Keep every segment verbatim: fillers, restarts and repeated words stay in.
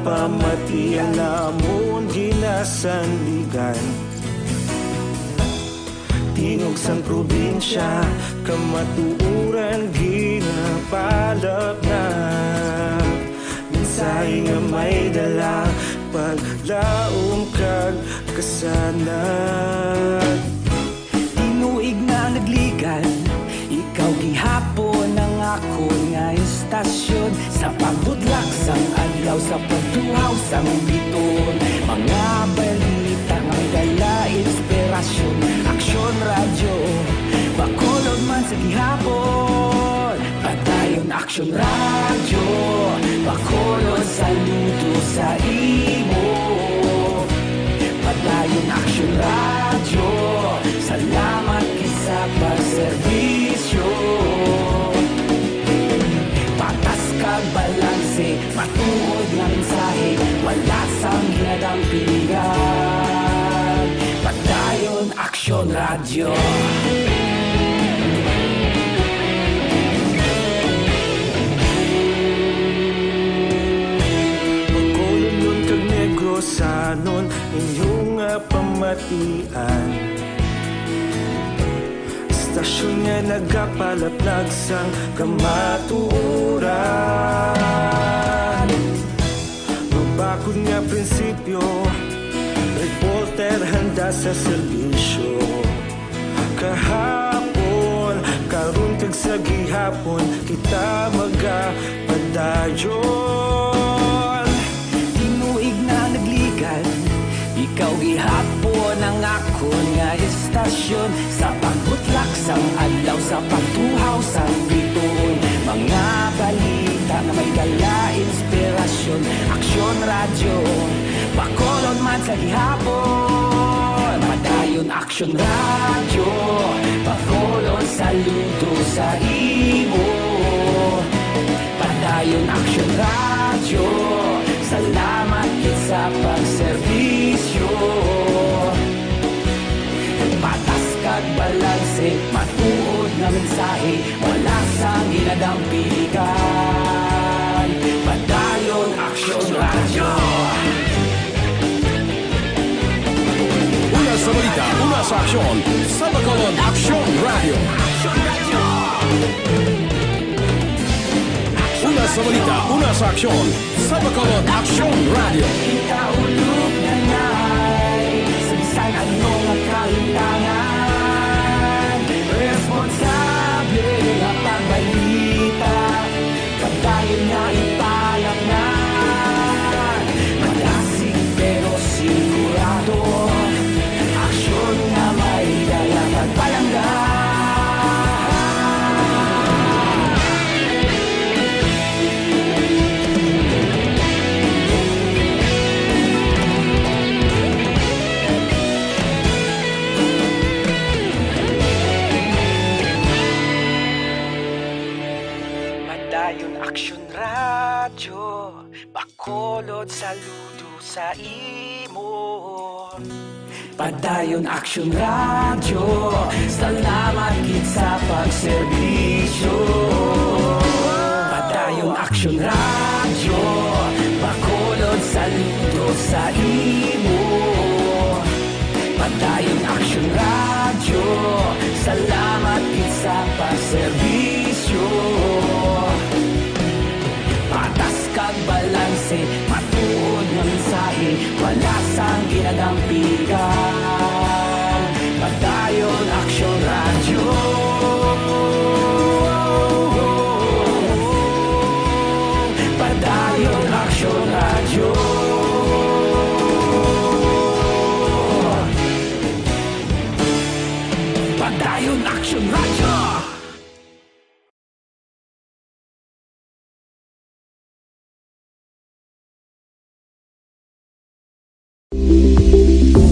Pamati ang amon ginasandigan. Tingog sang probinsya, kamatuoran ginapalapnag. Mensahe nga may dala, paglaom kag kasanag. Tinuig na nagligan, ikaw gihapon ang akon nga istasyon. Sa pagbudlak sang adlaw, sa pagtuhaw sang bituon, mga balita nga may dala inspirasyon. Aksyon Radyo, Bacolod man sa gihapon. Padayon Aksyon Radyo, Bacolod, saludo sa imo. Padayon Aksyon Radyo, salamat gid sa pagserbisyo. Patas kag balanse, matuod nga mensahe, wala sang ginadampigan. Padayon Aksyon Radyo. Bacolodnon kag Negrosanon, inyo nga pamatian. Istasyon nga nagapalaplag sang kamatuoran. Mabakod nga prinsipyo, reporter handa sa serbisyo. Kahapon, karon kag sa gihapon, kita magapadayon. Tinuig na nagligan, ikaw gihapon ang akon nga istasyon. Sa pagbutlak sang adlaw, sa pagtuhaw sang bituon, mga balita nga may dala inspirasyon. Aksyon Radyo, Bacolod man sa gihapon. Padayon Aksyon Radyo, Bacolod, saludo sa imo. Padayon Aksyon Radyo, salamat gid sa pagserbisyo. Patas kag balanse, matuod nga mensahe, wala sang ginadampigan. Padayon Aksyon Radyo. Una sa balita, una sa aksyon, sa Bacolod Aksyon Radyo. Una sa balita, una sa aksyon, sa Bacolod Aksyon Radyo. Kita ulog na ngay, sa bisan ano nga kahintangan, responsable nga pagbalita. Padayon nga ipalapngan, madasig pero sigurado. Aksyon nga may dala pagpalangga. Padayon Aksyon Radyo, Bacolod, saludo sa imo. Padayon Aksyon Radyo, salamat gid sa pagserbisyo. Padayon Aksyon Radyo, Bacolod, saludo sa imo. Padayon Aksyon Radyo, salamat gid sa pagserbisyo. Patas kag balanse, matuod nga mensahe, wala sang ginadampigan. Padayon Aksyon Radyo. Padayon Aksyon Radyo. Padayon Aksyon Radyo.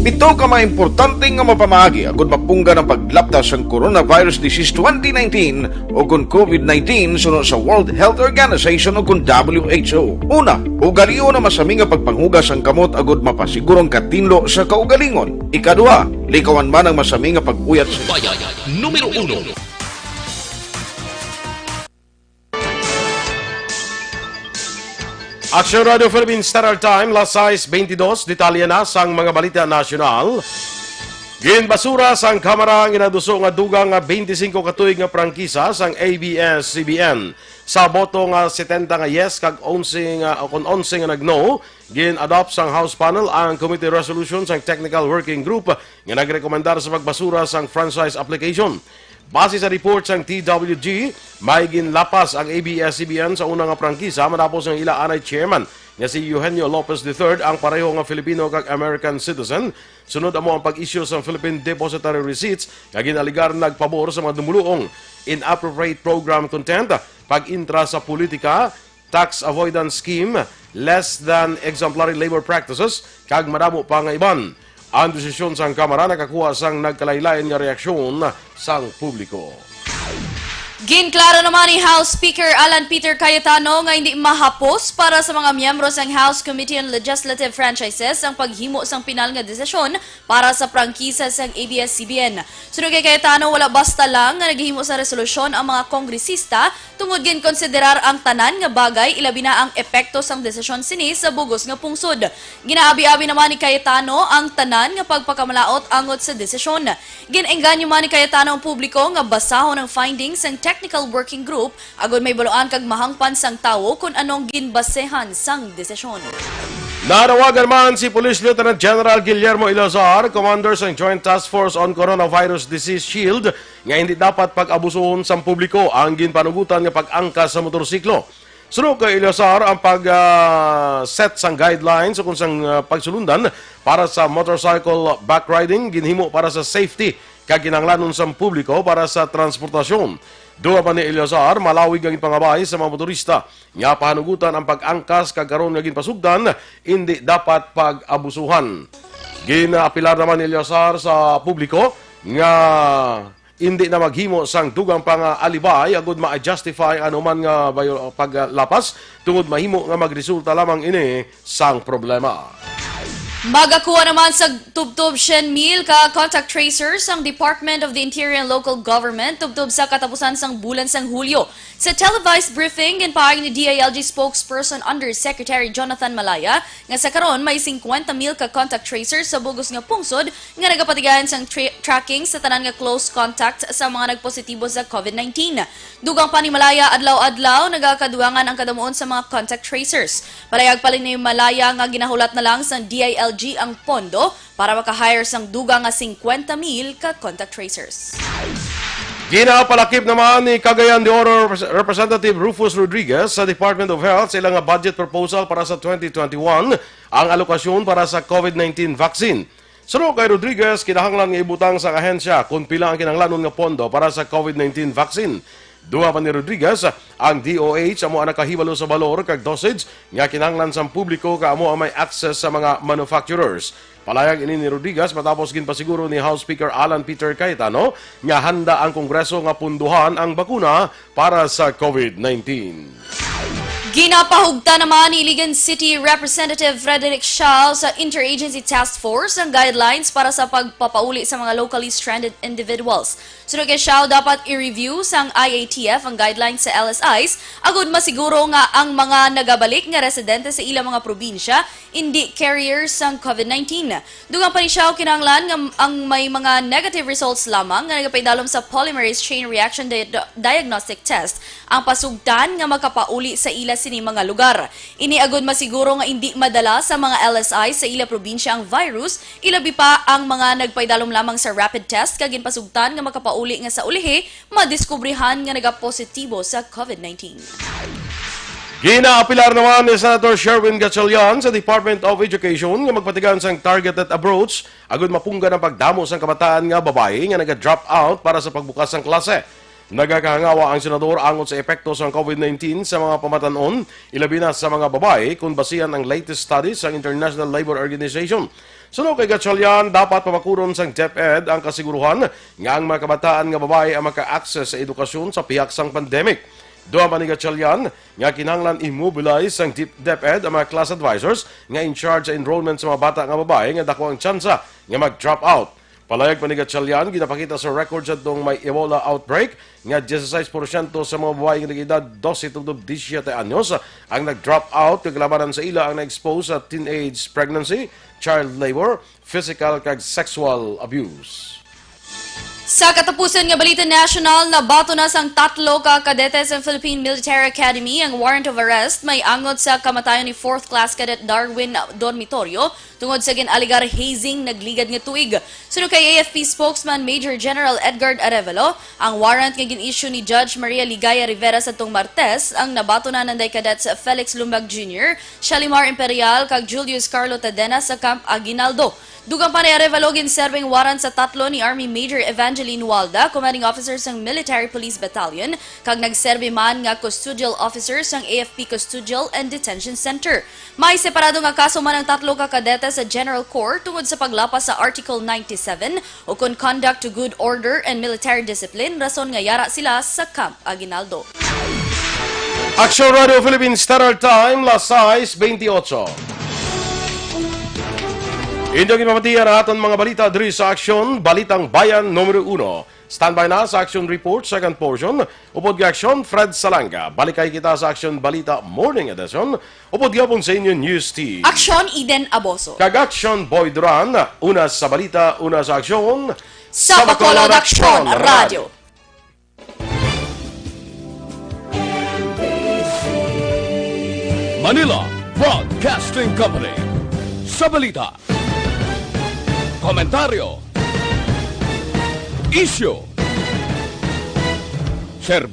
Pito ka mga importante nga mapamaagi agud mapunggan ang paglapda sang coronavirus disease twenty nineteen o kon COVID nineteen suno sa World Health Organization o kon W H O. Una, ugalion ang masami nga pagpanghugas sang kamot agud mapasiguro ang katinlo sa kaugalingon. Ikaduha, likawan man ang masami nga pag-uyat sa Bayan numero uno. Action Radio Philippines Standard Time, las sais beintidos, detalye na sang mga balita nasyonal. Ginbasura sang Kamara ang ginaduso nga dugang nga beintisinko ka tuig nga prangkisa sang A B S C B N. Sa boto nga setenta nga yes kag onse nga, o kon onse nga nag-no, gin-adopt sang House panel ang committee resolution sang technical working group nga nagrekomendar sa pagbasura sang franchise application. Base sa report sang T W G, may ginlapas ang A B S C B N sa una nga prangkisa matapos nga ila anay chairman nga si Eugenio Lopez the third ang pareho nga Filipino kag American citizen, sunod amo ang pag-issue sang Philippine Depositary Receipts nga ginalegar nagpabor sa mga dumuluong, inappropriate program content, pag-intra sa politika, tax avoidance scheme, less than exemplary labor practices, kag madamo pa nga iban. Ang desisyon sang Kamara nakakuha sang nagkalain-lain nga reaksyon sang publiko. Ginklaro naman ni House Speaker Alan Peter Cayetano nga hindi mahapos para sa mga miyembro sang House Committee on Legislative Franchises ang paghimo sang pinal nga desisyon para sa prangkisa sang A B S C B N. Suno kay Cayetano, wala basta lang nga naghimo sa resolusyon ang mga kongresista tungod ginkonsiderar ang tanan nga bagay, ilabi na ang epekto sang desisyon sini sa bugos nga pungsod. Ginaabi-abi naman ni Cayetano ang tanan nga pagpakamalaot angot sa desisyon. Gin-engganyo man ni Cayetano ang publiko nga basahon ang findings sang technical working group agod may baluan kag mahangpan sang tawo kon anong ginbasehan sang desisyon. Nanawagan man si Police Lieutenant General Guillermo Eleazar, commander sang Joint Task Force on Coronavirus Disease Shield, nga hindi dapat pag-abusuhon sang publiko ang ginpanugutan nga pag-angkas sa motorsiklo. Suno kay Eleazar, ang pag, ah, set sang guidelines o kung sang, ah, pagsulundan para sa motorcycle backriding ginhimo para sa safety kag kinahanglanon sang publiko para sa transportasyon. Dugang pa ni Eleazar, malawig ang ipangabay sa mga motorista nga pahanugutan ang pag-angkas kag karon nga ginpasugdan, indi dapat pag-abusuhan. Ginaapilar naman ni Eleazar sa publiko nga indi na maghimo sang dugang pa nga alibay agud ma-justify ang anuman nga bayo-, paglapas tungod mahimo nga magresulta lamang ini sang problema. Magakuha naman sa tubtob siyam mil ka contact tracers ang Department of the Interior and Local Government tubtob sa katapusan sang bulan sang Hulyo. Sa televised briefing, ginpaayag ni D I L G spokesperson Undersecretary Jonathan Malaya nga sa karon may singkwenta mil ka contact tracers sa bugos nga pungsod nga nagapatigayon sang tra-, tracking sa tanan nga close contact sa mga nagpositibo sa COVID nineteen. Dugang pa ni Malaya, adlaw-adlaw nagakadugangan ang kadamuon sa mga contact tracers. Palayag pa ni Malaya nga ginahulat na lang sang D I L G ang pondo para maka-hire sang dugang nga singkwenta mil ka contact tracers. Ginapalakip naman ni Cagayan de Oro Repres-, Representative Rufus Rodriguez sa Department of Health sa ila nga budget proposal para sa twenty twenty-one ang alokasyon para sa COVID nineteen vaccine. Suno kay Rodriguez, kinahanglan nga ibutang sa ahensya kon pila ang kinahanglanon nga pondo para sa COVID nineteen vaccine. Dugang pa ni Rodriguez, ang D O H amo ang nakahibalo sa balor kag dosage nga kinahanglan sang publiko kag amo ang may access sa mga manufacturers. Palayag ini ni Rodriguez matapos ginpasiguro ni House Speaker Alan Peter Cayetano nga handa ang Kongreso nga punduhan ang bakuna para sa COVID nineteen. Ginapahugtan naman ni Iligan City Representative Frederick Siao sa Interagency Task Force ang guidelines para sa pagpapauli sa mga locally stranded individuals. Suno kay Siao, dapat i-review sang I A T F ang guidelines sa L S Is agud masiguro nga ang mga nagabalik nga residente sa ilang mga probinsya indi carriers sang COVID nineteen. Dugang pa ni Siao, kinahanglan nga ang may mga negative results lamang nga nagapaidalom sa polymerase chain reaction dia-, diagnostic test ang pasugtan nga makapauli sa ila sini mga lugar. Ini agud masiguro nga indi madala sa mga L S I sa ila probinsya ang virus, ilabi pa ang mga nagpaidalom lamang sa rapid test kag ginpasugtan nga makapauli nga sa ulihi madiskubrihan nga nagapositibo sa COVID nineteen. Ginaapilar naman ni Senator Sherwin Gatchalian sa Department of Education nga magpatigayon sang targeted approach agud mapunggan ang pagdamo sang kabataan nga babayi nga naga-drop out para sa pagbukas sang klase. Nagakahangawa ang senador angot sa epekto sang COVID nineteen sa mga pamatan-on, ilabi na sa mga babayi, kon basihan ang latest study sang International Labour Organization. Suno kay Gatchalian, dapat pabakuron sang DepEd ang kasiguruhan nga ang mga kabataan nga babayi ang maka-access sa edukasyon sa pihak sang pandemic. Dugang pa ni Gatchalian nga kinahanglan i-mobilize sang Dep-, DepEd ang mga class advisors nga in charge sa enrollment sa mga bata nga babayi nga daku ang tsansa nga mag-drop out. Palayag pa ni Gatchalian, ginapakita sa record sa tong may Ebola outbreak nga dieciséis porsyento sa mga babae nga nag-edad dose tubtob disisiete anyos ang nag-drop out, kag labanan sa ila ang na-expose sa teenage pregnancy, child labor, physical kag sexual abuse. Sa katapusan nga balita nasyonal, nabaton na sang tatlo ka kadete sa Philippine Military Academy ang warrant of arrest may angot sa kamatayon ni fourth class cadet Darwin Dormitorio tungod sa gin-alegar hazing nagligad nga tuig. Suno kay A F P spokesman Major General Edgard Arevalo, ang warrant nga gin-issue ni Judge Maria Ligaya Rivera sa tong Martes ang nabaton na nanday cadets Felix Lumbag Junior, Shalimar Imperial, kag Julius Carlo Tadena sa Camp Aguinaldo. Dugang pa ni Arevalo, ginserbi ang warrant sa tatlo ni Army Major Evangeline Walda, commanding officer sang Military Police Battalion, kag nagserbi man nga custodial officer sang A F P Custodial and Detention Center. May separado nga kaso man ang tatlo ka kadete sa General Court tungod sa paglapas sa Article ninety-seven ukon conduct to good order and military discipline, rason nga yara sila sa Camp Aguinaldo. Aksyon Radio Philippines Standard Time, las sais veintiocho. Inyo ginpamatian ang aton mga balita diri sa Aksyon, Balitang Bayan numero uno. Standby na sa Aksyon Report, second portion. Upod nga Aksyon, Fred Salanga. Balikay kita sa Aksyon Balita Morning Edition. Upod gihapon sa inyo News Team. Aksyon, Eden Aboso. Kag Aksyon, Boy Duran. Una sa balita, una sa aksyon. Sa Bacolod Aksyon Radio. Manila Broadcasting Company. Sa balita, komentaryo, isyu, serbisyo.